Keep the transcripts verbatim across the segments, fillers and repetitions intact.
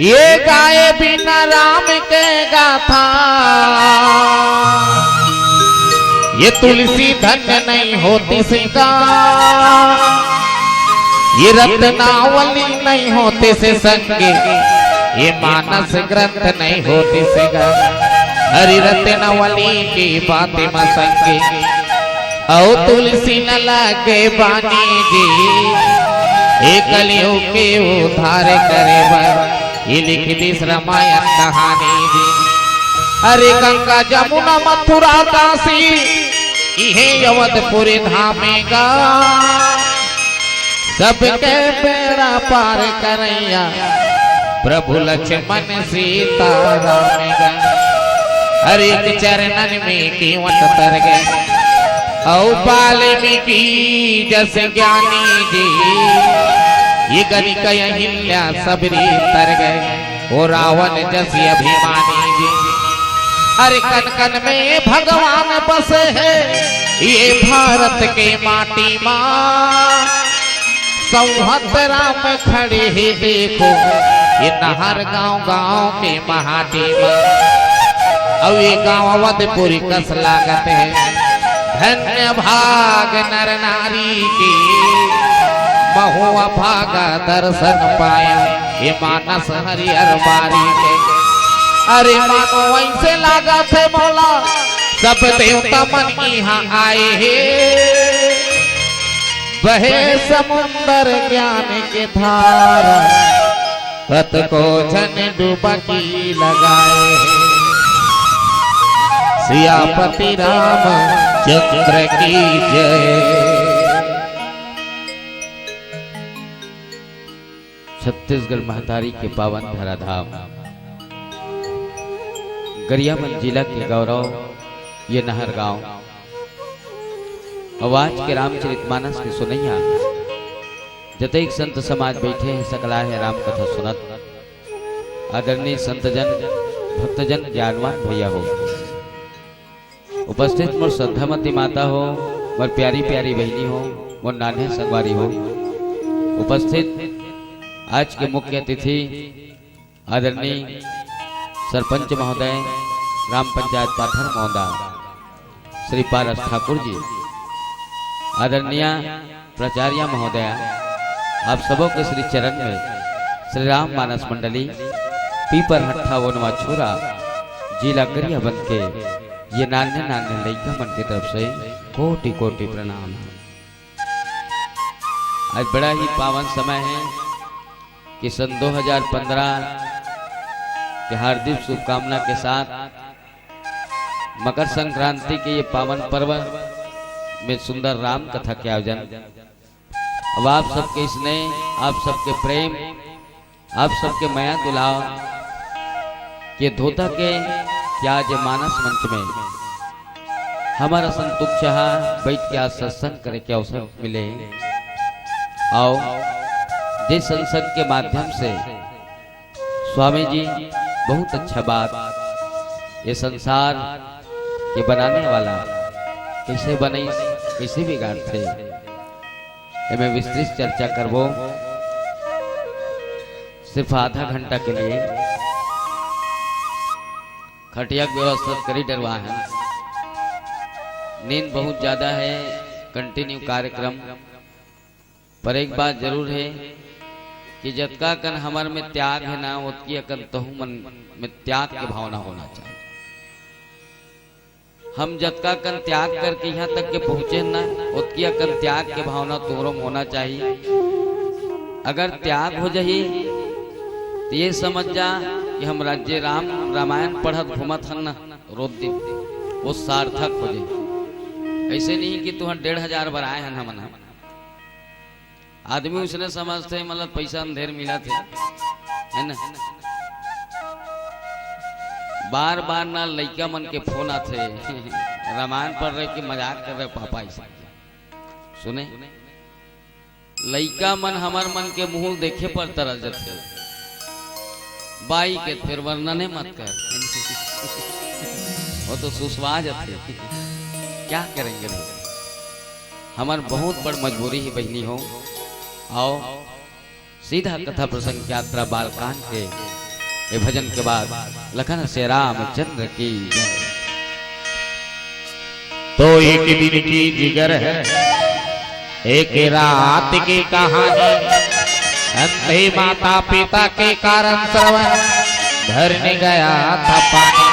ये गाए बिना राम के गाथा, ये तुलसी धन्य नहीं होतिस गा। ये रत्नावली नहीं होतिस संगे, ये मानस ग्रंथ नहीं होतिस गा। हरि रत्नावली के बात म संगे, अउ तुलसी न लगे बानी जी, ए कलयुग के उद्धार करे बर। ये लिख दिस रामायण कहानी जी। अरे गंगा जमुना मथुरा काशी, इहे अवधपुर धामे गा। सबके बेड़ा पार करैया प्रभु लक्ष्मण सीता राम गा। अरे एक चरणन में केवट तर गे। अउ वाल्मीकि जस ज्ञानी जी, ये गणिका अहिल्या सबरी तर गे। ओ रावण जस अभिमानी जी, अरे कन कन में भगवान बसे हे, ये भारत के माटी मा। संवत राम खड़े हे देखो, ये नहर गांव, गांव के महाटी मा। अउ ये गांव अवधपुरी कस लागत हे। धन्य भाग नर नारी के, महू अभागा दर्शन पायो, ये मानस हरियर बारी के। अरे मानो वैसे लागत हे मोला, सब देवता मन इहाँ आए हे। बहे समुंदर ज्ञान के धारा, कतको झन डुबकी लगाए हे। सियापति रामचंद्र की जय। छत्तीसगढ़ महतारी के पावन धराधाम गरियाबंद जिला के गौरव ये नहर गांव। अउ आज के रामचरित मानस के सुनैया जतेक संत समाज बैठे हे, सकला हे राम कथा सुनत। आदरणीय संतजन, भक्तजन, ज्ञानवान भैया हो, उपस्थित मोर श्रद्धामती माता हो, मोर प्यारी प्यारी बहिनी हो, मोर नान्हे संगवारी हो, उपस्थित आज के मुख्य अतिथि आदरणीय सरपंच महोदय, ग्राम पंचायत पाथर मौदा, श्री पारस ठाकुर जी, आदरणीय प्राचार्य महोदय, आप सबों के श्री चरण में श्री राम मानस मंडली पीपर हट्ठा वनवा छुरा जिला गरियाबंद के ये नान्हे नान्हे लइका मन के तरफ से कोटि कोटि प्रणाम हे। आज बड़ा ही पावन समय हे कि सन दो हज़ार पंद्रह के हार्दिक शुभकामना के साथ मकर संक्रांति के ये पावन पर्व में सुंदर राम कथा के आयोजन। अब आप सबके स्नेह, आप सबके प्रेम, आप सबके मया दुलाव के धोता के क्या जे मानस मंच में हमर असन तुच्छा बैठ के आज सत्संग करे के अवसर मिले। अउ जे सत्संग के माध्यम से स्वामी जी बहुत अच्छा बात, ये संसार के बनाने वाला कैसे बनइस, कैसे बिगाड़थे, एमे विस्तृत चर्चा करबो। सिर्फ आधा घंटा के लिए खटिया के व्यवस्था करी डरवा हे, नींद बहुत ज्यादा हे, continue कार्यक्रम। पर एक बात जरूर हे कि जतका कन हमर में त्याग हे ना, ओतकी अकन तहू मन में त्याग के भावना होना चाहिए। हम जतका कन त्याग करके इहाँ तक के पहुँचे ना, ओतकी अकन त्याग के भावना तोरो में होना चाहिए। अगर त्याग हो जाही, तो ये समझ जा कि हम राज्य राम रामायण पढ़त घूमत हन ना, रोज दिन, वो सार्थक हो जाही। ऐसे नहीं कि तुहर डेढ़ हजार बार आए हन हमन ह। आदमी उसने समझथे, मतलब, पैसा अंधेर मिलत हे, है ना? बार बार ना लइका मन के फोन आथे, रामायण पढ़ रहे कि मजाक कर रहे पापा, ऐसे सुने। लइका मन हमर मन के मुंह देखे पर तरस जथे। बाई के फिर वर्णने मत कर, वो तो सुसवा जथे। क्या करेंगे भाई? हमर बहुत बड़ मजबूरी हे बहिनी हो। अउ सीधा कथा प्रसंग यात्रा बालकांड के ये भजन के बाद लखन से रामचंद्र की जय। तो एक दिन की जिगर है, एक रात की कहानी। अंधे माता पिता के कारण श्रवण भरने गया था पानी।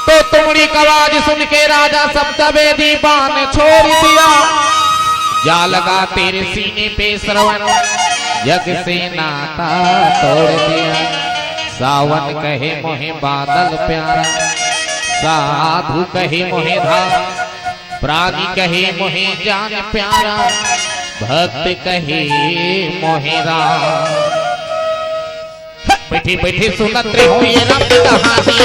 तो तुमड़ी का आवाज सुन के राजा सप्तवेदी बाण छोड़ दिया। जा लगा तेरे सीने पे श्रवण, जग से नाता तोड़ दिया। सावन कहे मोहे बादल प्यारा, साधु कहे मोहे धाम, प्राणी कहे मोहे जान प्यारा, भक्त कहे मोहे राम। बैठे बैठे सुनत रहो ये राम कहानी।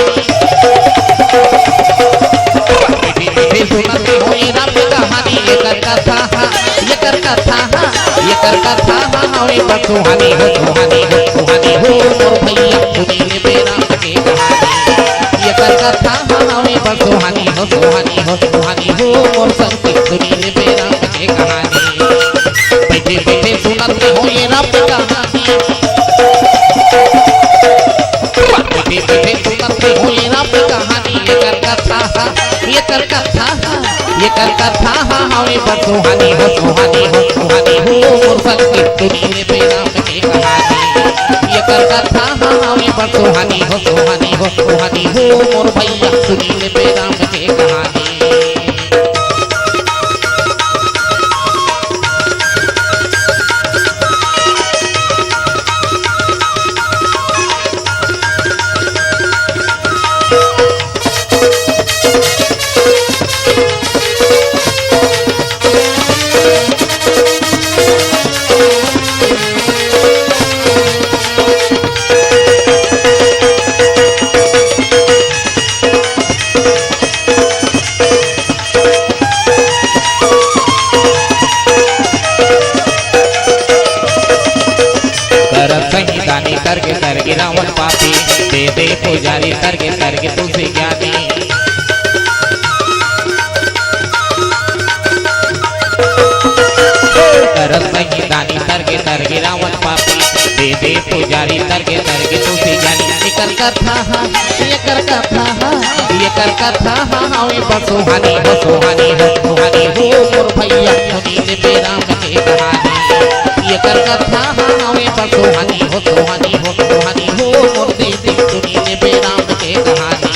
बैठे बैठे सुनत रहो ये राम कहानी। ये कर कथा हा, ये कर कथा हा, ये कर कथा हा, हवे पर सुहानी हो, सुहानी हो, सुहानी हो, मोर भैया सुनी ले बे राम के कहानी। ये कर कथा हा, हवे पर सुहानी हो, सुहानी हो, सुहानी हो, मोर संग सुनी ले बे राम के कहानी। बैठे बैठे सुनत रहो ये राम कहानी। बैठे बैठे सुनत रहो ये राम कहानी। ये कर कथा हा, ये कर कथा हा, ये कर कथा हा, हवे पर सुहानी हो, सुहानी हो, सुहानी हो, मोर संग सुनी ले बे राम के कहानी। ये कर कथा हा, हवे पर सुहानी हो, सुहानी हो, सुहानी हो, मोर भैया सुनी ले बे राम के कहानी। करत सही दानी, तरगे तरगे रावण पापी, दे दे पुजारी, तरगे तरगे तुलसी ज्ञानी। करत सही दानी, तरगे तरगे रावण पापी, दे दे पुजारी, तरगे तरगे तुलसी ज्ञानी। एकर कथा हा, एकर कथा हा, एकर कथा हा, हवे पर सुहानी हो, सुहानी हो, सुहानी हो, मोर भैया सुनी ले बे राम के कहानी। एकर कथा हा, हवे पर सुहानी हो, सुहानी हो, सुहानी हो, मोर दीदी सुनी ले बे राम के कहानी।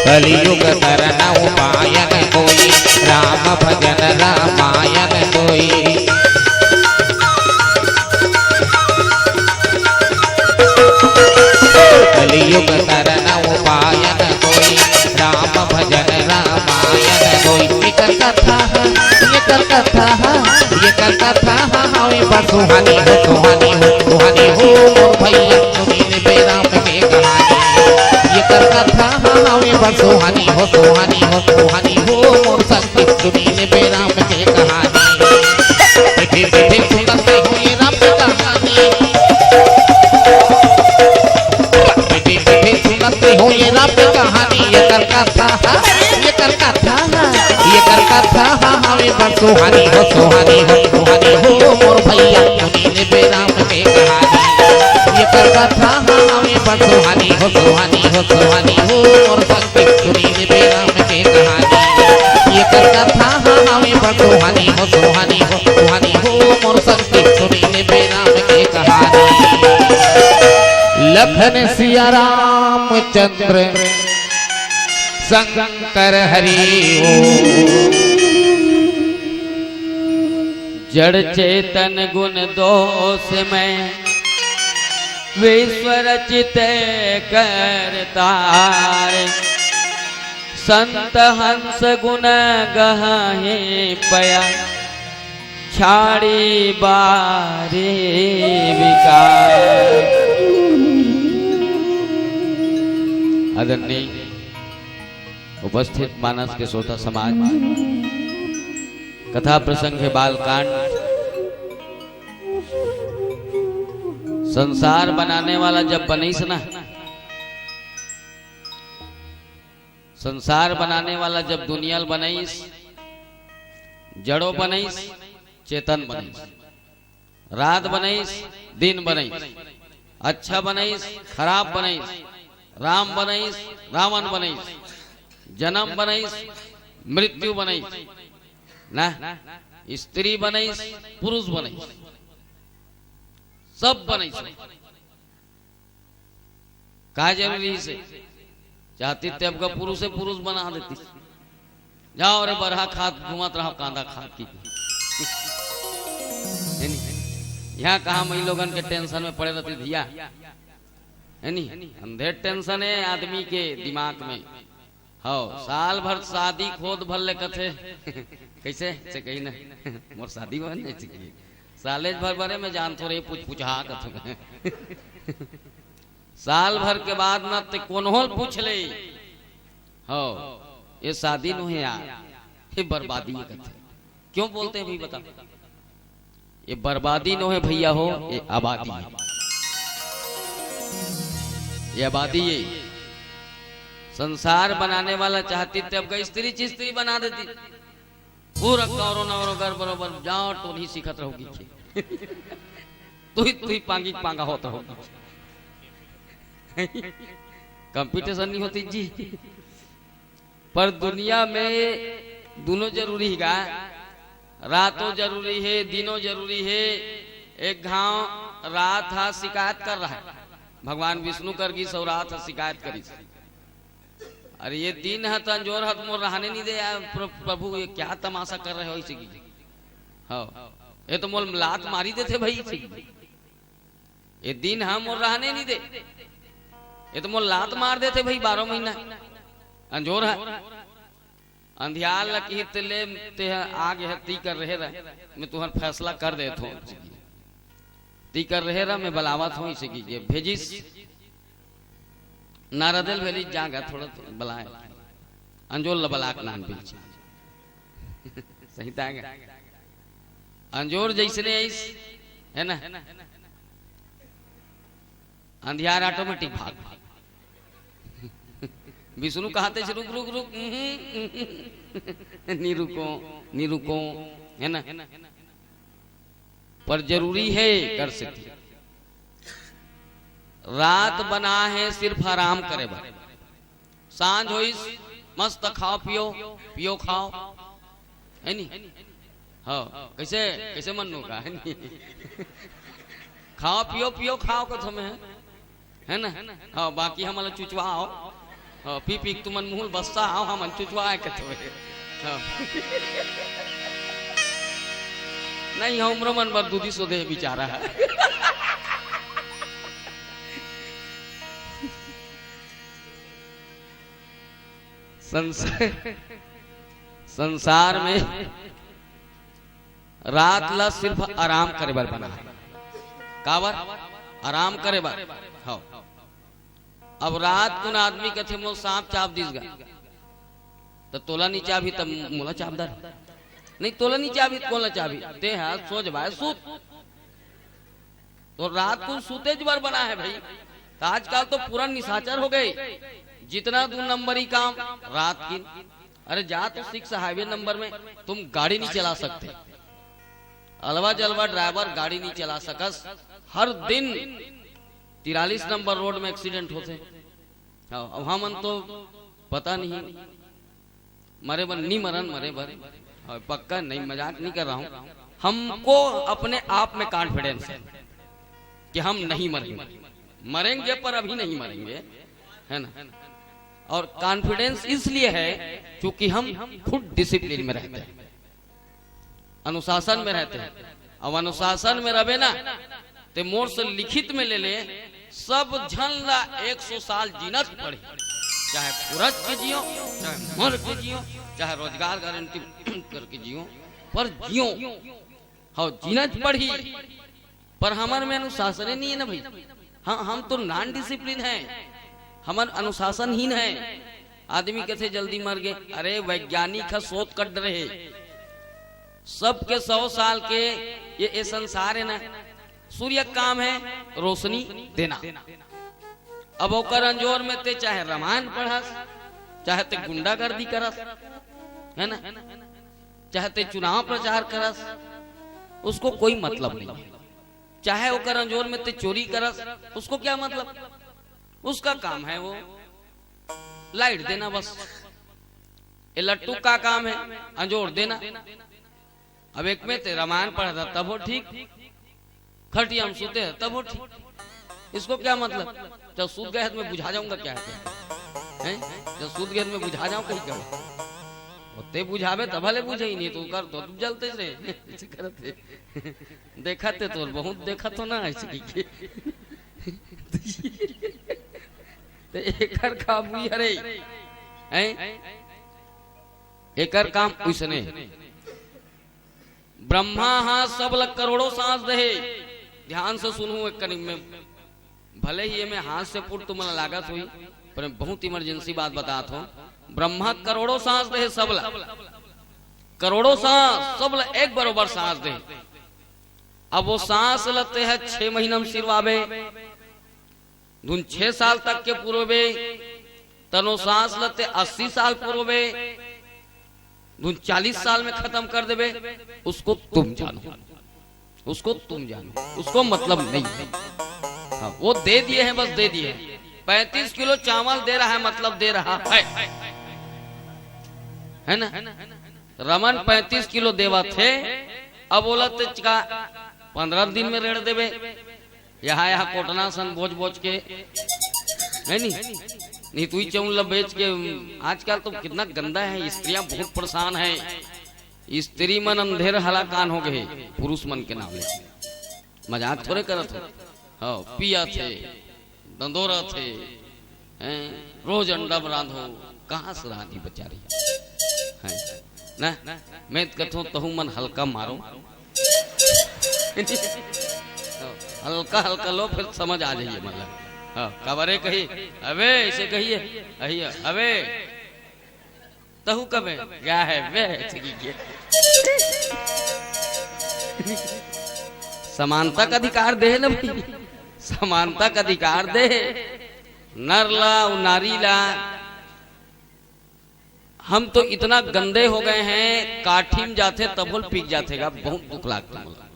कलयुग करन उपाय न कोई, राम भजन रामायण कोई। कलयुग करन उपाय न कोई, राम भजन रामायण कोई। एकर कथा हा, एकर कथा हा, एकर कथा हा, हवे पर सुहानी हो, सुहानी हो, सुहानी हो, मोर भैया सुनी ले बे राम के कहानी। एकर कथा हा, हवे पर सुहानी हो, सुहानी हो, सुहानी हो, मोर संगी सुनी ले बे राम के कहानी। बैठे बैठे सुनत रहो ये राम के कहानी। बैठे बैठे सुनत रहो ये राम के कहानी। एकर कथा हा, एकर कथा हा, एकर कथा हा, हवे पर सुहानी हो, सुहानी हो, सुहानी हो, मोर भैया सुनी ले बे राम के कहानी। एकर कथा हा, हवे पर सुहानी हो, सुहानी हो, सुहानी हो, मोर संगी सुनी ले बे राम के कहानी। एकर कथा हा, हवे पर सुहानी हो, सुहानी हो, सुहानी हो, मोर संगी सुनी ले बे राम के कहानी। लखन सिया रामचंद्र शंकर हरि ओम। जड़ चेतन गुण दोष में, विश्व रचित करतार। संत हंस गुण गहहे पया, छाड़ी बारे विकार। आदरणीय उपस्थित मानस के श्रोता समाज, कथा प्रसंग हे बालकांड। संसार बनाने वाला जब बनइस ना, संसार बनाने वाला जब दुनिया ल बनइस, जड़ो बनइस, चेतन बनइस, रात बनइस, दिन बनइस, अच्छा बनइस, खराब बनइस, राम बनइस, रावण बनइस, जन्म बनइस, मृत्यु बनइस, ना, स्त्री बनइस, पुरुष बनइस, सब बनइस। का जरूरी हे से? चाहती ते अब का पुरुष से पुरुष बना देती। जाओ रे बरहा खात घूमत रहो कांदा खात की। है नी? यहाँ कहाँ मई लोगन के टेंशन में पड़े रहती धिया, है नी? अंधेर टेंशन है आदमी के दिमाग में। हव, साल भर शादी खोद भर ले कथे। कैसे से कही ना, मोर शादी बन जाए चुकी। सालेज भर बरे में जान थोड़े पूछ पूछा कथे। साल भर के बाद ना ते कोनहो ल पूछ ले। हव, ये शादी नो है यार, ये बर्बादी है कथे। क्यों बोलते हैं भाई बता? ये बर्बादी नो है भैया हो, ये आबादी है। ये आबादी है। संसार बनाने वाला चाहती ते अब का स्त्री चिस्त्री बना देती। पूरा कौरो नवरो घर बरोबर जाओ तो नहीं सीखत रहोगी। तू ही, तू ही पांगी पांगा होत रहोगी। कंपटीशन नहीं होती जी। पर दुनिया में दोनों जरूरी हे गा। रातों जरूरी हे, दिनों जरूरी हे। एक घांव रात हा शिकायत कर रहा है, भगवान विष्णु कर गिस अउ रात हा शिकायत करिस। अरे ये दिन हा त अंजोर हा त मोर रहने नहीं दे यार प्र-, प्रभु ये क्या तमाशा कर रहे हो इसे की। हाँ, ये तो मोल लात मारी देथे भाई इसे की। ये दिन हा मोर रहने नहीं दे, ये तो मोर लात मार देथे भाई बारह महीना। अंजोर हा अंधियार ल किहिस ते ले, ते ह आगे ह, ती कर रहे रह, मैं तुहर फैसला कर देत हों। ती कर रहे रह, मैं बलावत हों, इसे कीजिए। भेजिस नारदेल भेली जागा थोड़ा तो बलाए। अंजोर ल बलाक नान बीच। सही तागा। अंजोर जैसने आइस, है ना? अंधियार ऑटोमेटिक भाग। विष्णु कहते से, "रुक, रुक, रुक, उहुं, उहुं, नी रुको, नी रुको," है ना? पर जरूरी है कर सकती। रात बना है सिर्फ आराम करे बर। सांझ होइस, मस्त खाओ पियो, पियो खाओ, है नी? हाँ, कैसे, कैसे मन नो का, है नी? खाओ पियो, पियो खाओ कथों में, है ना? हाँ, बाकी हमला चुचवा आओ। हाँ, पी पी के तुमन मुहुल बस्सा आओ, हमन चुचवा आए कथों में। हाँ। नहीं, हमरो मन बर दूधी सोधे बिचारा है। संसार, संसार में रात ला सिर्फ आराम करे बर बना है। काबर? आराम करे बर। हव। अब रात कुन आदमी कथे, "मोर सांप चाब दिस गा," त तोला नी चाबही त मोला चाब दर। नहीं, तोला नी चाबही त कोन ला चाबही? ते हा सो जबाय सूत। तो रात को सूतेज बर बना है भाई। तो आजकल तो पूरा निशाचर हो गए, जितना दू नंबरी काम रात की। अरे जा तो सिक्स हाईवे नंबर में, तुम गाड़ी नहीं चला सकते, अलवा जलवा ड्राइवर गाड़ी नहीं चला सकस। हर दिन तिरालीस नंबर रोड में एक्सीडेंट होते। हाँ, अब हमन तो पता नहीं मरे बर नी मरन, मरे बर। और पक्का नहीं, मजाक नहीं कर रहा हूँ। हमको अपने आप में कॉन्फिडेंस है कि हम नहीं मरेंगे। मरेंगे पर अभी नहीं मरेंगे, है ना? और कॉन्फिडेंस इसलिए है क्योंकि हम खुद डिसिप्लिन में रहते हैं, अनुशासन में रहते हैं। अब अनुशासन में रहे ना, ते मोर से लिखित में ले ले, सब झन ला एक सौ साल जीना पड़े। चाहे कुरच के जियो, चाहे मर के जियो, चाहे रोजगार गारंटी करके जियो, पर जियो। हाँ, जीना च पड़ही, पर हमर में अनुशासने नहीं है ना भाई। हाँ, हम तो नॉन डिसिप्लिन है, हमर अनुशासनहीन है। आदमी कैसे जल्दी मर गए? अरे, वैज्ञानिक ह शोध कर रहे, सबके सौ साल के ये, ये संसार है ना, सूर्य का काम है रोशनी देना। अब ओकर अंजोर में ते चाहे रामायण पढ़स, चाहे ते गुंडागर्दी करस, है ना, चाहे ते चुनाव प्रचार करस, उसको कोई मतलब नहीं है। चाहे ओकर अंजोर में ते चोरी करस, उसको क्या मतलब? उसका काम है वो लाइट देना बस। ये लट्टू का काम है अंजोर देना। अब एक में ते रामायण पढ़ता तब हो ठीक, खटिया में सूते हैं तब हो ठीक। इसको क्या मतलब? जब सूत गए तो मैं बुझा जाऊंगा क्या है, क्या है? हैं? जब सूत गए तो मैं बुझा जाऊं कहीं का? होते बुझावे तब भले बुझे ही नहीं तो कर तो तुम जलते रहे। ऐसे करते। देखा ते तोर बहुत देखा तो ना ऐसे की के। तो एकर काम हुई हरे, हैं? एकर काम उसने। ब्रह्मा हा सब ल करोड़ों सांस दे। ध्यान से सुनहू एक कनिक में, भले ही एमे हास्य पूर्ण तुमन लागत होही, पर बहुत इमरजेंसी बात बतात हो। ब्रह्मा करोड़ों सांस दे सब ल, करोड़ों सांस, सब ल एक बरोबर सांस दे। अब वो सांस ल ते ह छह महीना में सिरवाबे, धुन छह साल तक के पुरोबे, तनो सांस ल ते अस्सी साल पुरोबे, धुन चालीस साल में खत्म कर देबे, उसको तुम जानो, उसको तुम जानो, उसको मतलब नहीं है। हाँ, वो दे दिए हैं, बस दे दिए हैं। पैंतीस किलो चावल दे रहा है, मतलब दे रहा है, है ना? रमन पैंतीस किलो देवा थे, अब बोला ते का पंद्रह दिन में रेड़ देबे। यहाँ यहाँ कोटना सन बोझ बोझ के, है नी? नहीं तो ही चौल बेच के। आजकल तो कितना गंदा है, स्त्रियां बहुत परेशान है। स्त्री मन अंधेर हलाकान हो गए पुरुष मन के नाम ले। मजाक थोड़े करत हो। हाँ, पिया थे, दंदोरा थे, हैं, रोज अंडा रांधो, कहाँ से रांधी बेचारी? हैं, ना, मैं तो कहता हूँ, तहु मन हल्का मारो। हल्का हल्का लो, फिर समझ आ जाइए, मतलब। हाँ, कबरे कही, अबे, ऐसे कहिए, कहिए, अबे, तहु कबे, क्या है बे? ठीक है। समानता का अधिकार दे ना भाई, समानता का अधिकार दे। नर ला, नारी ला, हम तो इतना गंदे हो गए हैं, काठी में जाथे तभोल पीक जाथे गा, बहुत दुख लागथे मोला।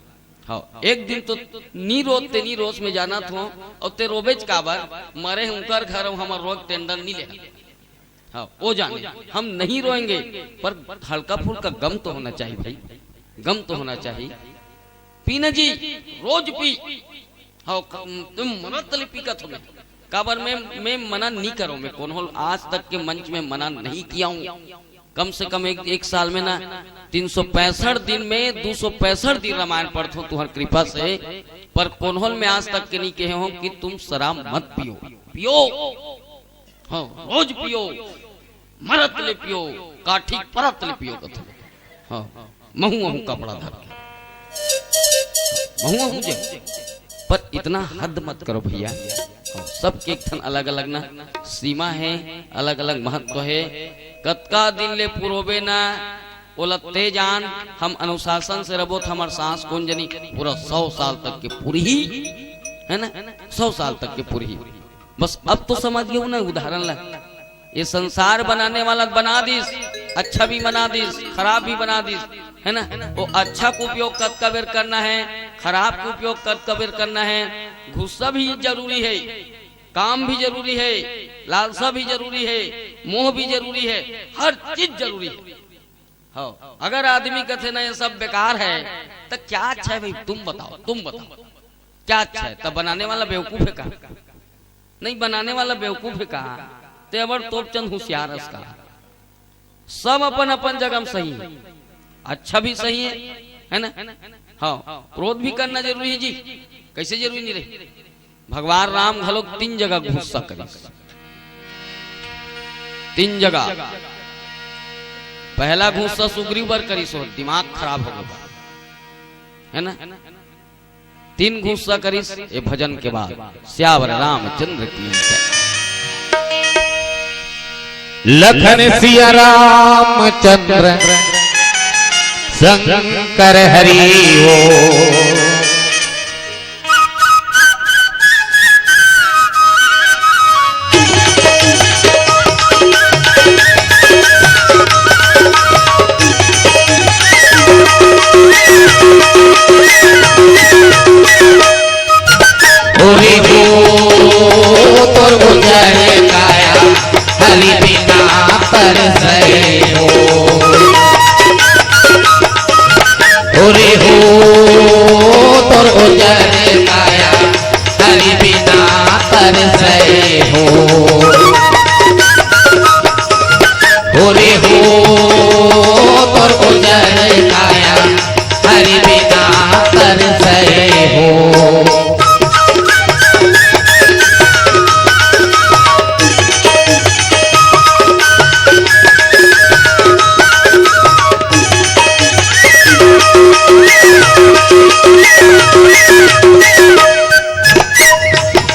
हाँ, एक दिन तो नी रोते नी रोस में जाना थो, और ते रोबेच काबर, मरे उनकर घर, हमर रोक टेंडर नी ले। हाँ, वो जाने, हम नहीं रोएंगे, पर हल्का फुल्का गम तो होना चाहिए भाई, गम तो होना चाहिए। पीना जी, रोज पी। हाँ, क-, तुम मरत ले पीकत हो। काबर मैं, मैं मना नहीं करो, मैं कौन होल आज तक के मंच में मना नहीं किया हूँ। कम से कम एक, एक साल में ना तीन सौ पैंसठ दिन में दो सौ पैंसठ दिन रामायण पढ़त हूँ तुम्हारी कृपा से, पर कौन होल में आज तक के नहीं कहे हो कि तुम शराब मत पियो, पियो। हाँ, रोज पियो, मरत ले पियो, काठी परत ले पियो कथो। हाँ, महू महू कपड़ा धर के, महू महू जे, पर इतना हद मत करो भैया। हाँ, सबके एक ठन अलग अलग ना सीमा है, अलग अलग महत्व है। कतका दिन ले पुरोबे ना, ओला ते जान, हम अनुशासन से रबो त हमर सांस कोन जनी पूरा सौ साल तक के पूरी, है ना, सौ साल तक के पूरी। बस अब तो समझ गए ना उदाहरण ला। ये संसार बनाने वाला बना दिस, अच्छा भी बना दिस, खराब भी बना दिस, है ना? वो अच्छा को उपयोग कतका बेर करना है, खराब को उपयोग कतका बेर करना है। गुस्सा भी जरूरी है, काम भी जरूरी है, लालसा भी जरूरी है, मोह भी जरूरी है, हर चीज जरूरी है। हाँ, अगर आदमी कथे ना ये सब बेकार है, तो क्या अच्छा है भाई? तुम बताओ, तुम बताओ, क्या अच्छा है? तब बनाने वाला बेवकूफ है का? नहीं, बनाने वाला बेवकूफ है का? ते अबर तोपचंद होशियार है का? सब अपन अपन जगह में सही है, अच्छा भी सही है, है ना? हाँ, क्रोध भी करना जरूरी है जी, कैसे जरूरी नहीं रही? भगवान राम घलो तीन जगह गुस्सा करिस। तीन जगह। पहला घूंसा सुग्रीव बर करिस हो, दिमाग खराब हो गया, है ना? तीन घूंसा करिस ये भजन के बाद। सियावर रामचंद्र की जय। लखन सिया रामचंद्र शंकर हरि ओ। ओरे हो तोर उजर काया, हरि बिना परसै हो। ओरे हो तोर उजर काया, हरि बिना परसै हो। ओरे हो तोर उजर काया, हरि बिना परसै हो।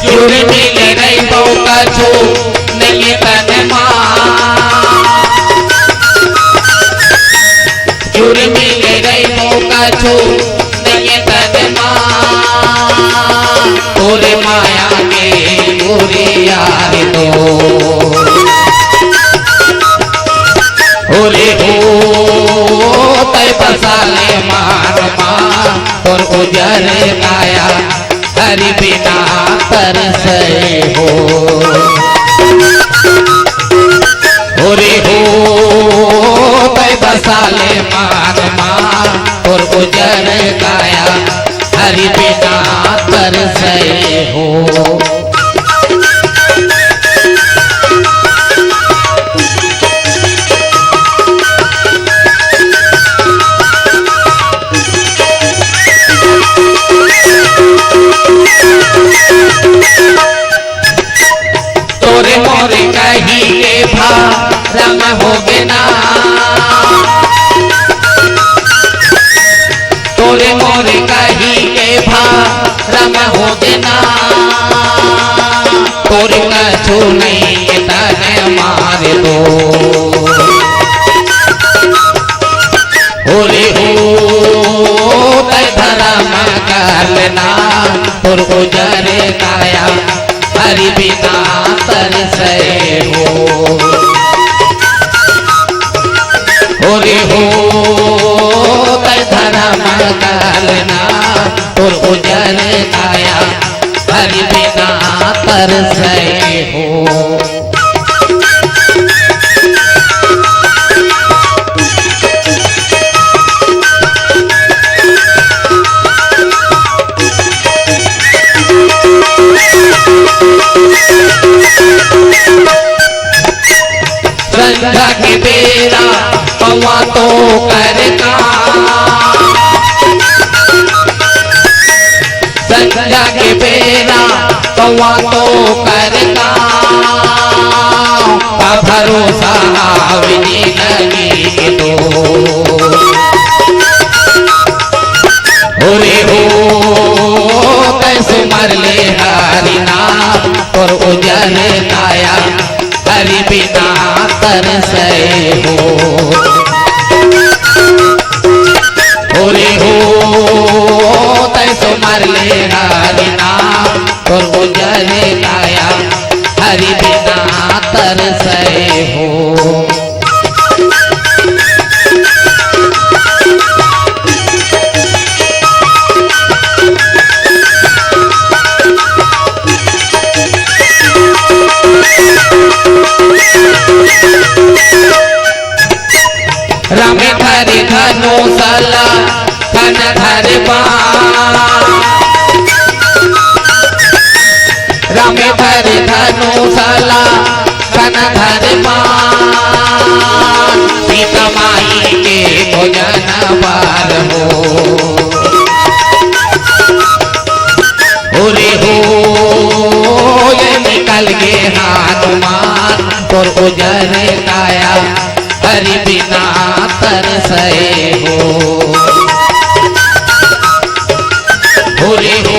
जुर्मी ले रहिबो कछु नइये तन मा। जुर्मी ले रहिबो कछु नइये तन मा। तोरे माया के गोरी यार तो। ओरे हो तै बसा ले मान मा, तोर उजर काया हरि बिना परसै हो। ओरे हो तै बसा ले मान मा, तोर उजर काया हरि बिना परसै हो। तोरे मोरे कही के भरम होगे ना। तोरे मोरे कही के भरम होगे ना। तोरे कछु नइये तन मा रे तो। ओरे हो तै धरम कर लेना, तोर उजर काया हरि बिना परसै हो। ओरे हो तै धरम कर लेना, तोर उजर काया हरि बिना परसै हो। संझा के बेरा पौवा तो करका, संझा के बेरा पौवा तो करका, का भरोसा आवे जिंदगी के तो। ओरे हो तै सुमर ले हरि नाम, तोर उजर काया हरि बिना परसै हो। ओरे हो तै सुमर ले हरि नाम, तोर उजर काया हरि बिना परसै हो। रामे धरे धनुष ला कन धरे बाण। रामे धरे धनुष ला कन धरे बाण। सीता माई के भोजन बार हो। ओरे हो ये निकल गे हनुमान, तोर उजर काया हरि बिना तरसै हो। हो रे हो,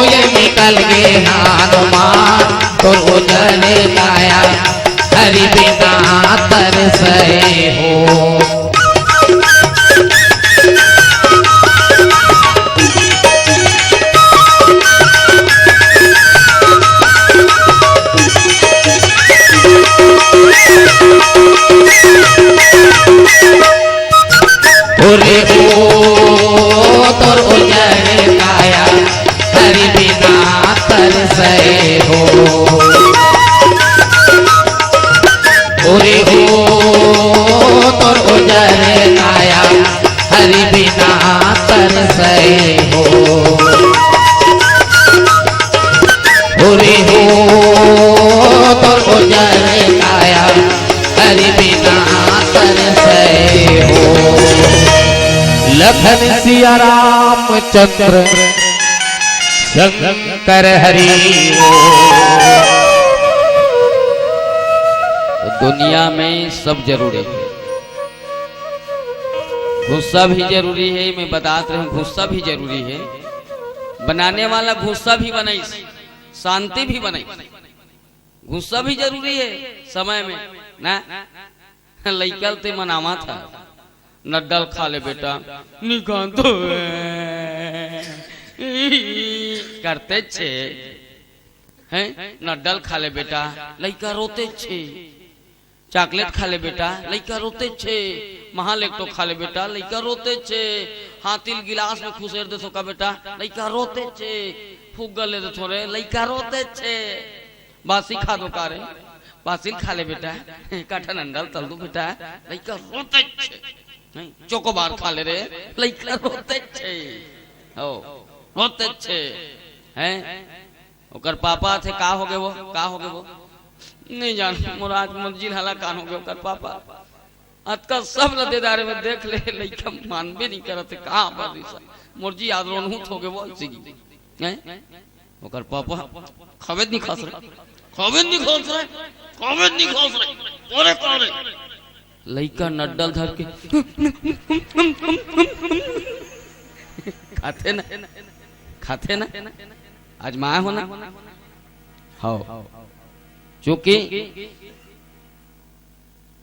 ये निकल गे हनुमान, तोर उजर काया हरि बिना तरसै हो। ओरे ओ तोर उजर काया हरि बिना तरसै हो। ओरे ओ तोर उजर काया हरि बिना तरसै हो। ओरे हो तोर उजर काया हरि बिना तरसै हो। लखन सिया रामचंद्र शंकर हरि। तो दुनिया में सब जरूरी है, गुस्सा भी जरूरी है। मैं बतात रहे हूँ, गुस्सा भी जरूरी है। बनाने वाला गुस्सा भी बनाइस, शांति भी बनाइस। गुस्सा भी जरूरी है समय में ना। लइका ल ते मनावत हस, नड्डा ल खा ले बेटा, निकाल दो, करते छे, हैं? नड्डा ल खा ले बेटा, लइका रोते छे। चॉकलेट खा ले बेटा, लइका रोते छे। महालेक्टो खा ले बेटा, लइका रोते छे। हाथी ल गिलास में खुसेर देथो का बेटा, लइका रोते छे। फुग्गा ले देथो रे, लइका रोते छे। बासी खा दो का रे, बासी ल खा ले बेटा। काठा नंडा ल तल दो बेटा, लइका रोते छे। नहीं, चोकोबार खा ले रे, लइका रोते छे। हो, रोते छे। हैं? ओकर पापा थे, का होगे वो, का होगे वो? नहीं जान, मोर आज मर्जी हला कान होगे ओकर पापा। अतका सब ल दे डारे में देख ले, लइका मानबे नहीं करत हे, का बात है सर? मोर जी आज रोनहूत होगे वो, ऐसे की। हैं? ओकर पापा, "खावे नहीं खास रहे, खावे नहीं खास रहे, खावे नहीं खास रहे, अरे का रे?" लइका नड्डा ल धर के खाथे ना, खाथे ना, आजमाए हो ना। हव, चूंकि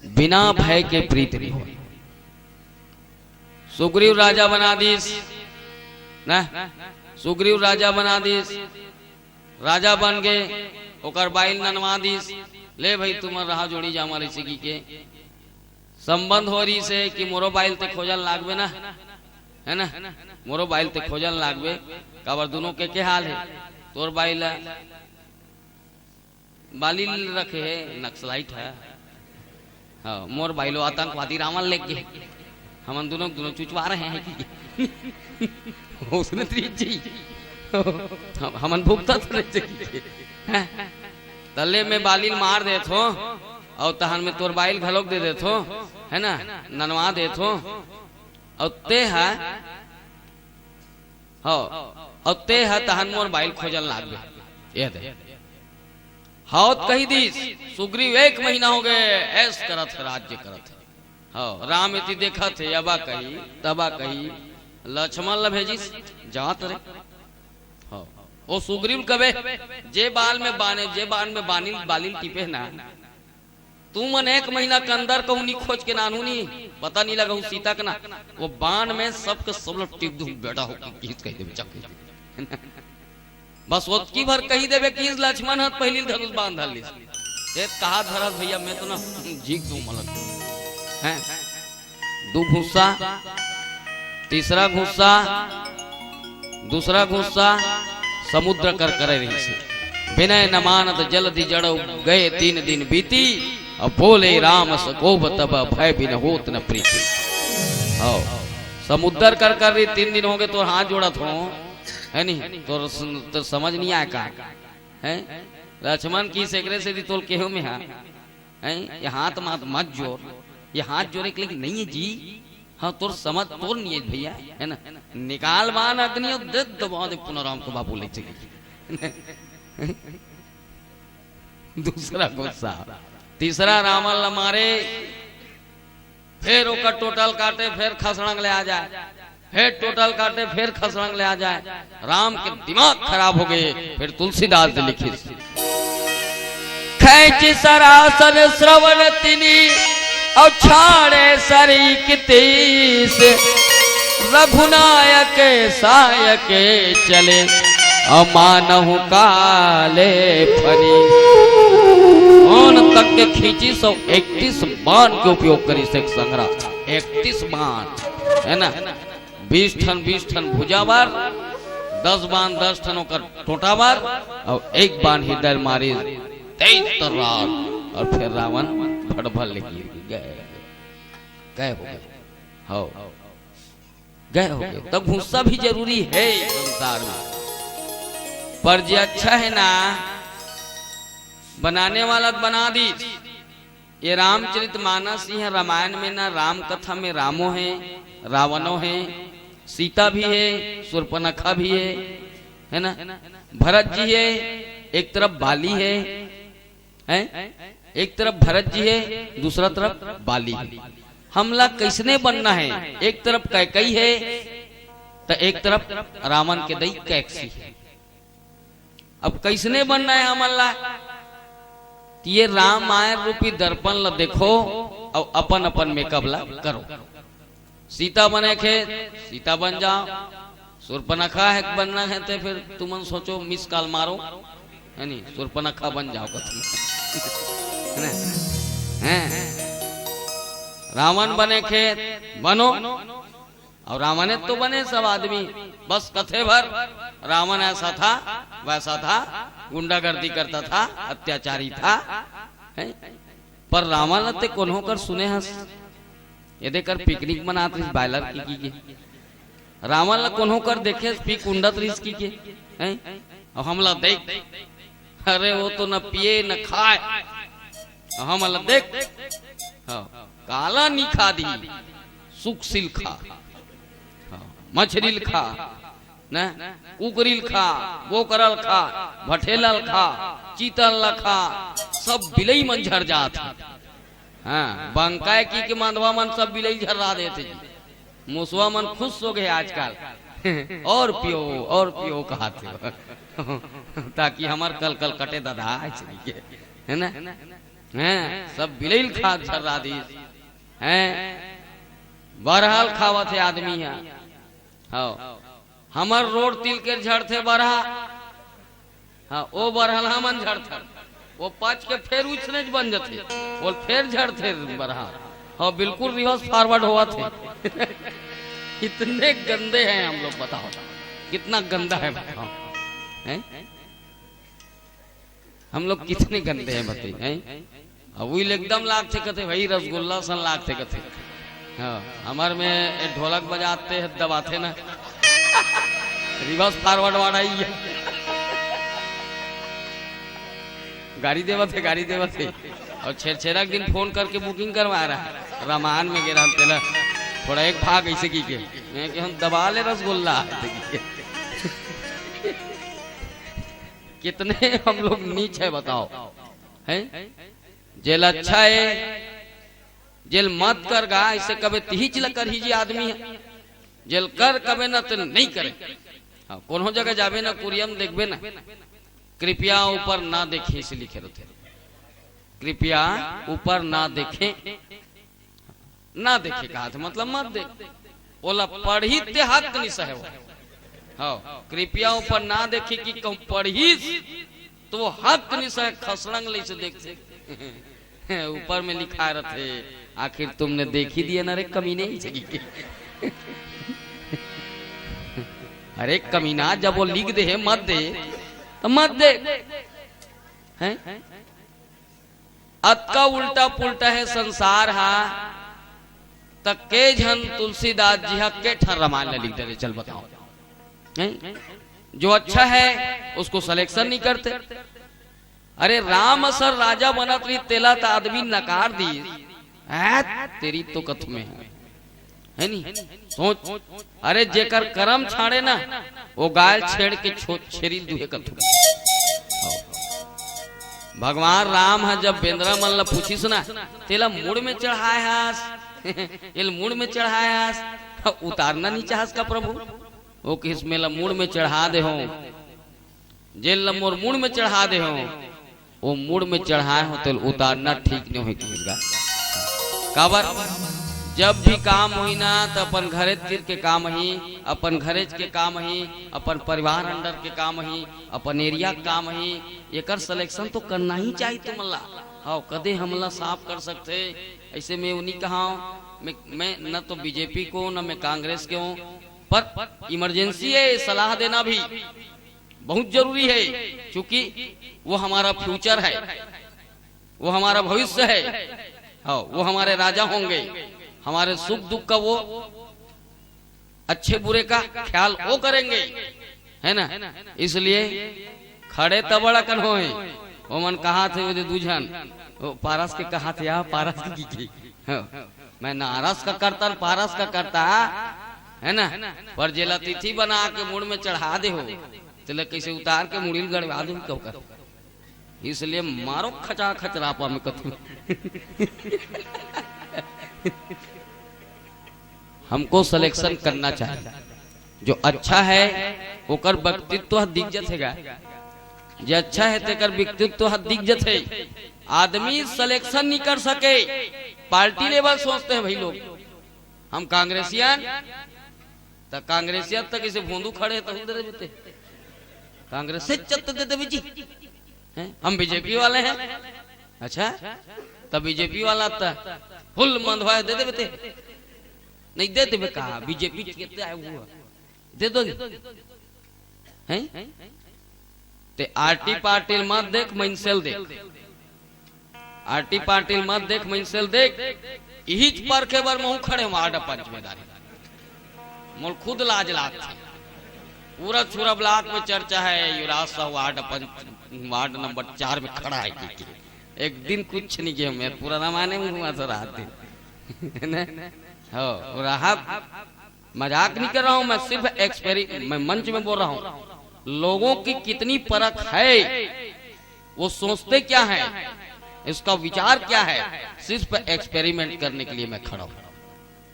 बिना भय के प्रीत नहीं होय। सुग्रीव राजा बना दिस, ना? सुग्रीव राजा बना दिस, राजा बन गे, ओकर बाई ल ननवा दिस, "ले भाई, तुमन रहा जोड़ी जामा रही सिगी के।" संबंध हो रहिस हे कि मोरो बाई ल ते खोजन लागबे ना, है ना? मोरो बाई ल ते खोजन लागबे, काबर दुनों के के हाल हे? तोर बाई ल बाली ल रखे हे नक्सलाइट ह। हाँ, मोर बाई ल आतंकवादी रावण लेग गे। हमन दुनों, दुनों चुचवा रहे हैं कि ओसने तरीक जी। हम, हमन भुगतत रहे जी। हैं? त ले मैं बाली ल मार देथों, अउ तहन मैं तोर बाई ल घलोक दे देथों, है ना? ननवा देथों, अउ ते ह, हव, अउ ते ह तहन मोर बाई ल खोजन लागबे। ये दे। हव त कहि दिस, सुग्रीव एक महीना होगे, ऐश करत हे, राज्य करत हे। हव, राम एती देखत हे, अबा कही, तबा कही, लक्ष्मण ल भेजिस, जात रे। हव, ओ सुग्रीव ल कबे, जे बाल में बाने, जे बाल में बानी, बाली ल टिपे ना, तुमन एक महीना के अंदर कहूं नी खोज के नानहू नी, पता नी लगहू सीता के ना, वो बान में सबके सब ल टिप दूं बेटा हो, किस कहि देबे, चक कहि देबे। बस ओतकी भर कहि देबे कि लक्ष्मण ह पहिली धनुष बांध धर लिस। ए कहा धरस भैया, मैं तो ना झीक दूं मलक। हैं? दू घुस्सा, तीसरा घुस्सा, दूसरा घुस्सा समुद्र कर करे रहिसे। बिनय न मानत जलधि जड़उ गए तीन दिन बीती, अब बोले राम सकोप तब भय बिन होत न प्रीति। हव, समुद्र कर कर रही, तीन दिन होगे तोर हाथ जोड़त हों, है नी? तोर, तोर समझ नहीं आय का? हैं? लक्ष्मण कहिस एकरे सेती तोल केहेंव मैं हा। हैं? ये हाथ मात मत जोर। ये हाथ जोरे के लेकिन नहीं है जी। हाँ, तोर समझ तोर नहीं है भैया, है ना? निकाल बान अग्नि अउ दे दबा दे पुनाराम के बाबू ले चले। दूसरा गुस्सा। तीसरा रावण ला मारे, फिर ओकर टोटल काटे, फिर खसड़ंग ले आ जाए, फिर टोटल काटे, फिर खसड़ंग ले आ जाए। राम के दिमाग खराब हो गए। फिर तुलसीदास जी लिखिस, खैंचि सरासन श्रवण तिनि, अउ छाड़े सरीख तीस। रघुनायक सायक चले, अमानहु काले फनी। बाण तक के खींचिस अउ इकतीस बाण के उपयोग करिस। एक संग्रह, इकतीस बाण, है ना? बीस ठन, बीस ठन भुजा बर, दस बाण, दस ठन ओकर टोंटा बर, अउ एक बाण हृदय मारिस, तेज तर्रार, अउ फिर रावण भड़भड़ ले गिर गए। गए हो गए। हो। गए हो गए। तो गुस्सा भी जरूरी है संसार में। पर जे अच्छा है ना, बनाने वाला तो बना दी। ये रामचरित मानस, ये रामायण में ना, राम कथा में रामो है, रावणो है, सीता भी है, शूर्पणखा भी है, है ना? भरत जी है, एक तरफ बाली है, हैं? एक तरफ भरत जी है, दूसरा तरफ बाली है। हमला कैसने बनना है? एक तरफ कैकई है, तो एक तरफ रावण के दई कैकसी है। अब कैसने बनना है हमन ला? तो ये रामायण रूपी दर्पण ला देखो अउ अपन अपन मेकअप ला करो। सीता बने के सीता बन जाओ, शूर्पणखा है बनना है तो फिर तुमन सोचो, मिस कॉल मारो, है नी, शूर्पणखा बन जाओ कथी। है ना? हैं? रावण बने के बनो, अउ रावणे तो बने सब आदमी, बस कथे भर रावण ऐसा था, वैसा था, गुंडागर्दी करता था, अत्याचारी था, हैं? पर रावण ला ते कोनो कर सुने हस, ये देकर पिकनिक मनात रहिस बायलर की, की, की। रावण ला कोनो कर देखे पी कुंडत रहिस की के, हैं? अउ हमला देख, अरे वो तो न पिए न खाए, अउ हमला देख, हाँ, काला नी खा दी, सुकसिल खा, हाँ, मछरिल खा, न कुकरिल खा, बोकरल खा, भठेलल खा, चीतल ला खा, सब बिलई मन झर जात हे। हाँ, बंकाय की के मंदवा मन सब बिलई झर्रा देथे जी। मुसवा मन खुश हो गए आजकल। और पियो, और पियो कहत हे। ताकि हमर कल कल कटे दादा, ऐसे के, है ना? हैं, सब बिलई ल खा झर्रा दिस। हैं, बरहल खावत हे आदमी ह। हाँ, हमर रोड तिल के झड़थे बरहा। हाँ, ओ बरहल हमन झड़थन, वो पच के फेर उछने बन जथे, वो फेर झड़थे बरहा। हाँ, बिल्कुल रिवर्स फॉरवर्ड होवत हे। इतने गंदे हैं हम लोग, बताओ कितना गंदा है, बताओ, हैं? हम लोग कितने गंदे हैं, बताइए, हैं? अब उइल एकदम लागथे कथे, भाई रसगुल्ला सन लागथे कथे। हाँ, हमर में ए ढोलक बजाते हैं, दबाते ना। रिवर्स फॉरवर्ड वाला ही है। गाड़ी देवत है, गाड़ी देवत है। और छेरछेरा के दिन फोन करके बुकिंग करवा रहा है। रामायण में गे रहन तेला, थोड़ा एक भाग ऐसे की के। मैं कि हम दबा ले रसगुल्ला। कितने हम लोग नीच है बताओ, हैं? जेल अच्छा है, जेल मत कर गा, ऐसे कबे तिहिच ल करही जी आदमी है। जेल कर कबे ना तो नहीं करे। हाँ, कोनो जगह जाबे ना, कुरिया म देखबे ना, कृपया ऊपर ना देखे, इसे लिखे रहते, कृपया ऊपर ना देखे, ना देखे कहा थे, मतलब मत देख। ओला पढ़ी ते हक नि सहे वो। हाँ, कृपया ऊपर ना देखे कि कहूँ पढ़ीस तो वो हक नि सहे, खसड़ंग ले से देखथे। ऊपर में लिखा रहथे, आखिर तुमने देख ही दिया ना रे कमीने, ऐसे की के। अरे कमीना, जब वो लिख दे है मत दे, तो मत दे। हैं? अतका उल्टा पुल्टा है संसार हा, त के झन तुलसीदास जी हा के ठन रामायण ल लिख दे, चल बताओ, हैं? जो अच्छा है उसको सिलेक्शन नहीं करते। अरे राम असन राजा बनत रही, तेला त आदमी नकार दी। ऐ, तेरी तो कथ में है, है नी? सोच, अरे जेकर करम छाड़े ना, वो गाय छेड़ के छो-, छेरी दुहे कथू। भगवान राम ह जब बेंदरा मन ल पूछिस ना, "तेला मुड़ में चढ़ाए हस, एल मुड़ में चढ़ाए हस, उतारना नहीं चाहस का प्रभु?" ओ किहिस, "मेला मुड़ में चढ़ा दे हो, जेल ल मोर मुड़ में चढ़ा दे हो, वो मुड़ में चढ़ाए हो, तेल उतारना ठीक नहीं हो," किहिस गा। काबर, जब भी काम होही ना, त अपन घरेच तीर के काम ही, अपन घरेच के काम ही, अपन परिवार under के काम ही, अपन area के काम ही, एकर selection तो करना ही चाहिए तुमन ला। हव, कदे हमला साफ कर सकथे, ऐसे मैं वो नहीं कहा हूँ। मैं, मैं न तो बीजेपी को, न मैं कांग्रेस के हूँ, पर emergency है, ये सलाह देना भी बहुत जरूरी है, क्योंकि वो हमारा future है, वो हमारा भविष्य है। हाँ, वो हमारे राजा होंगे, हमारे सुख दुख का वो, अच्छे बुरे का ख्याल वो करेंगे, है ना? इसलिए खड़े तबड़ अकन होए, वो मन कहा थे, वो दे दू झन, वो पारस के कहा थे, या पारस के की, की? हाँ, मैं नारस का करता न पारस का करता, है ना? पर जेला अतिथि बना के मुड़ में चढ़ा दे हो, तेला कैसे उतार के मुड़ी ल गड़वा दे हो, कब कर? इसलिए मारो खचा खचरापा में कथू। हमको selection करना चाहिए। जो अच्छा है, ओकर व्यक्तित्व ह दिख जथे गा। जे अच्छा है, तेकर व्यक्तित्व ह दिख जथे। आदमी selection नहीं कर सके, party level सोचते हैं भाई लोग। हम कांग्रेसियन, त कांग्रेसियन तक इसे भोंदू खड़े तो दे देते, कांग्रेस से चत्त दे देवे जी। हैं? हम बीजेपी वाले हैं। अच्छा, त बीजेपी वाला त full मंदवाए दे देवे ते। नहीं दे देवे कहा, बीजेपी कितने आए हुआ, दे दो। हैं? ते आरटी पाटिल मत देख, मइनसेल देख। आरटी पाटिल मत देख, मइनसेल देख। इहीच परखे बर महूं खड़े हूं ward पंच में दारी। मोल खुद लाज लागथे। पूरा छुरा block में चर्चा है, युवराज साहू ward पंच, ward number चार में खड़ा है कि, कि। एक दिन कुछ नहीं किया, मैं पुराना माने में हुआ था रात दिन। है ना? हो, और आप, मजाक नहीं कर रहा हूं मैं, सिर्फ एक्सपेरी-, मैं मंच में बोल रहा हूं। लोगों की कितनी परख है, वो सोचते क्या है, इसका विचार क्या है, सिर्फ experiment करने के लिए मैं खड़ा हूं।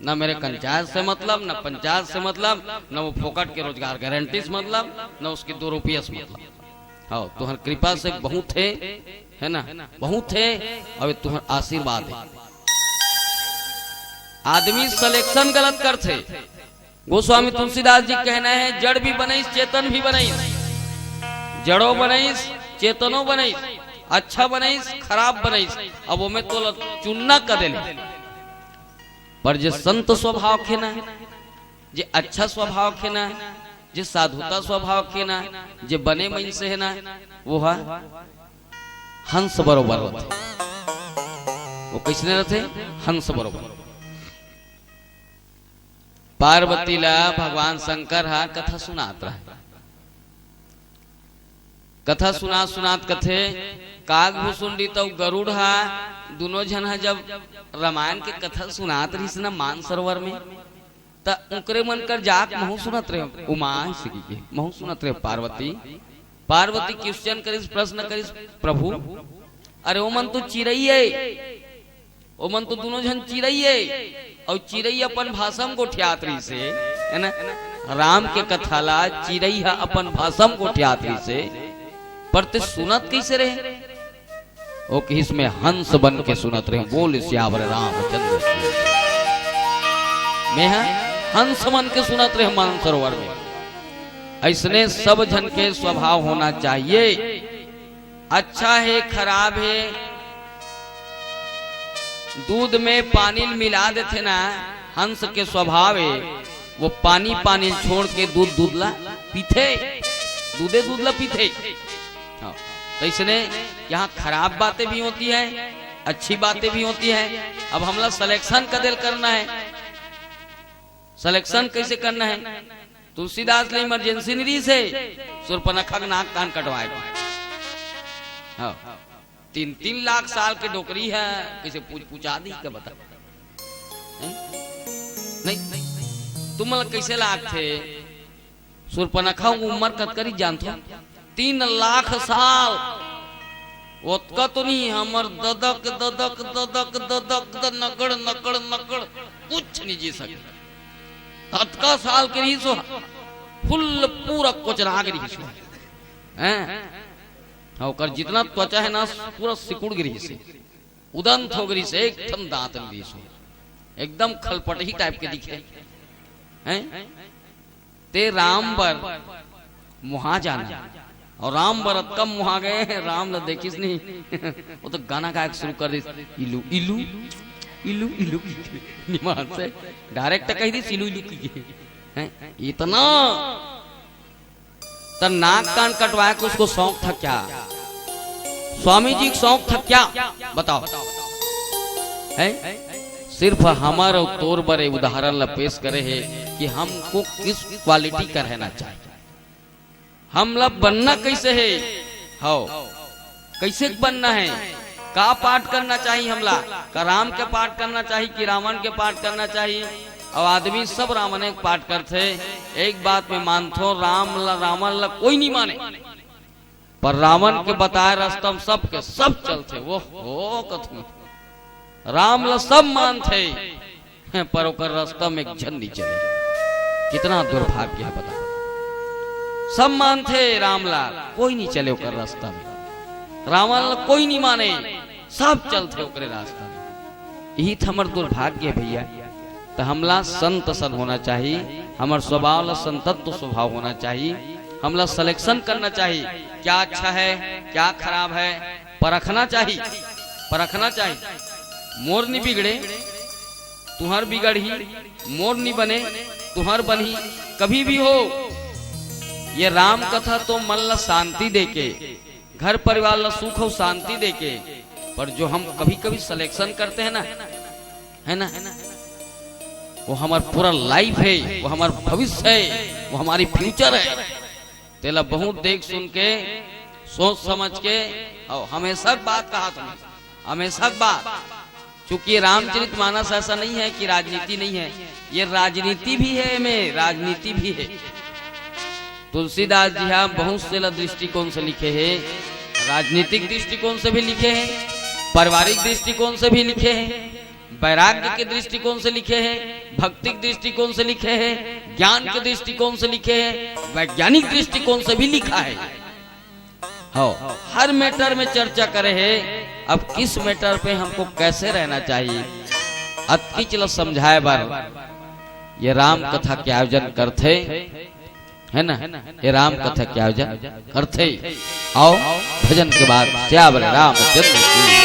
ना मेरे पंचायत से मतलब, ना पंचायत से मतलब, ना वो फोकट के रोजगार गारंटी से मतलब, ना उसकी दो रुपये से मतलब। हाँ, तुहर कृपा से बहुत है, है ना, बहुत है, अउ तुहर आशीर्वाद है। आदमी selection गलत करथे। गोस्वामी तुलसीदास जी कहना है, "जड़ भी बनइस, चेतन भी बनइस, जड़ो बनइस, चेतनो बनइस, अच्छा बनइस, खराब बनइस, अब ओमे तोला चुनना कदे ले।" पर जे संत स्वभाव के ना, जे अच्छा स्वभाव के ना, जे साधुता स्वभाव के ना, जे बने मइनसे हे ना, वो हा हंस बरोबर रथे। वो कइसने रथे? हंस बरोबर। पार्वती ला भगवान शंकर हा कथा सुनात रहे। कथा सुनात सुनात कथे, काग भुसुंडी तउ गरुड़ हा, दुनों झन हा जब रामायण के कथा सुनात रहिस ना मानसरोवर में, त उंकरे मन कर जाके महूं सुनत रहेंव, उमा अइसे कहिके, महूं सुनत रहेंव पार्वती। पार्वती question करिस, प्रश्न करिस, "प्रभु, अरे ओमन तो चिरई ए, ओमन तो दुनों झन चिरई ए, अउ चिरई अपन भाषा म गोठियात रहिसे, है ना? राम के कथा ला चिरई ह अपन भाषा म गोठियात रहिसे, पर ते सुनत कइसे रहे?" ओ कहिस, "मैं हंस बन के सुनत रहेंव।" बोल सियावर रामचंद्र की। मैं ह हंस बन के सुनत रहेंव मानसरोवर में। अइसने सब झन के स्वभाव होना चाहिए। अच्छा हे, खराब हे, दूध में पानी ल मिला देथे ना, हंस के स्वभाव हे, वो पानी, पानी ल छोड़ के दूध, दूध ला पीथे, दूधे दूध ला पीथे। हाँ, तो इसने यहाँ खराब बातें भी होती हैं, अच्छी बातें भी होती हैं। अब हमला selection कदे ल करना हे, selection कइसे करना हे? तुलसीदास ल emergency नहीं रहिसे, सुर्पनखा के नाक कान कटवाए। हाँ, तीन तीन लाख साल के डोकरी हे, कइसे पूछ पूछा दी का बता? हैं? नहीं, तुमला कइसे लागथे? सुर्पनखा के उमर कतका रहिस जानथो? तीन लाख साल। ओतका तो नहीं, हमर ददक ददक ददक ददक द नकड़ नकड़ नकड़, कुछ नहीं जी सके। अतका साल के रहिस हो, फुल पूरा कोचरा के रहिस हो। हैं? हाँ, ओकर जितना त्वचा है ना, पूरा सिकुड़ गे रहिस हे, उदंत हो गे रहिस हे, एक ठन दांत नहीं रहिस हो, एकदम खलपटही टाइप के दिखे। हैं? ते राम बर मुहा जाना, और राम बर अतका मुहा गे, राम ला देखिस नहीं। वो तो गाना गाए के शुरू कर दिस, इलू इलू इलू इलू की निमान से डायरेक्ट कह दिस इलू इलू की। हैं? इतना त नाक कान कटवाए के उसको शौक था क्या? स्वामी जी को शौक था क्या? बताओ। हैं? सिर्फ हमर अउ तोर बर ए उदाहरण ला पेश करे हे कि हमको किस क्वालिटी का रहना चाहिए, हमला बनना कैसे है, हव, कैसे बनना है, का पाठ करना चाहिए हमला, का राम के पाठ करना चाहिए कि रावण के पाठ करना चाहिए? अब आदमी सब रावण के पाठ करथे। एक बात मैं मानथो, राम ला, रावण ला कोई नहीं माने, पर रावण के बताए रास्ता में सबके सब चलथे। वो हो कथू राम ला सब मानथे, पर ओकर रास्ता में एक झन नहीं चले। कितना दुर्भाग्य है, बताओ। सब मानथे राम ला, कोई नहीं चले ओकर रास्ता में। रावण ला कोई नहीं माने, सब चलथे ओकरे रास्ता में। यही तो हमर दुर्भाग्य है भैया। तो हमला संत सन होना चाहिए, हमर स्वभाव ला संतत्व स्वभाव होना चाहिए। हमला सिलेक्शन करना चाहिए, क्या अच्छा है, क्या खराब है, परखना चाहिए, परखना चाहिए। मोर नहीं बिगड़े, तुहर बिगड़ही, मोर नहीं बने, तुहर बनही। कभी भी हो, ये राम कथा तो मन ला शांति देके, घर परिवार ला सुख और शांति देके, पर जो हम कभी कभी सिलेक्शन करते हैं ना, है ना, वो हमारा पूरा लाइफ है, वो हमारा भविष्य है, वो हमारी फ्यूचर है। तेला बहुत देख सुन के, सोच समझ के, और हमेशा बात कहा तुमने, हमेशा बात। चूंकि ये रामचरित मानस ऐसा नहीं है कि राजनीति नहीं है, ये राजनीति भी है, में राजनीति भी है। तुलसीदास जी हा बहुत से ला दृष्टिकोण से लिखे हैं, राजनीतिक दृष्टिकोण से भी लिखे हैं, पारिवारिक दृष्टिकोण से भी लिखे हैं, वैराग्य के दृष्टिकोण से लिखे हैं, भक्ति के दृष्टिकोण से लिखे हैं, ज्ञान के दृष्टिकोण से लिखे हैं, वैज्ञानिक दृष्टिकोण से भी लिखा है। हो, हर मैटर में चर्चा करे है। अब किस मैटर पे हमको कैसे रहना चाहिए, अतकी चीज ला समझाए बर ये राम कथा के आयोजन करथे, है ना? ये राम कथा के आयोजन करथे। आओ, भजन के बाद सियावर रामचंद्र की